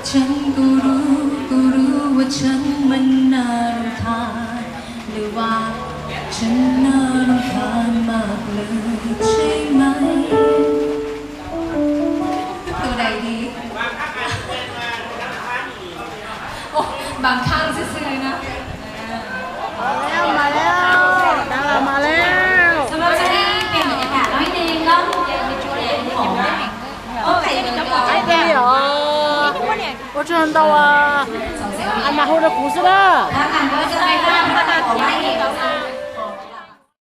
ฉันก็รู้ ก็รู้ว่าฉันมันน่ารำคาญ หรือว่าฉันน่ารำคาญมากเลยใช่ไหม ตัวใดดี โอ้ บางข้างซื่อๆเลยนะ มาแล้ว มาแล้ว ดารามาแล้ว สำหรับเจนนี่เปลี่ยนบรรยากาศน้อยนึงเนาะ โอเค ไอ้เดียว Ua tsaug ntau, a mas hu rau kuv xwb na.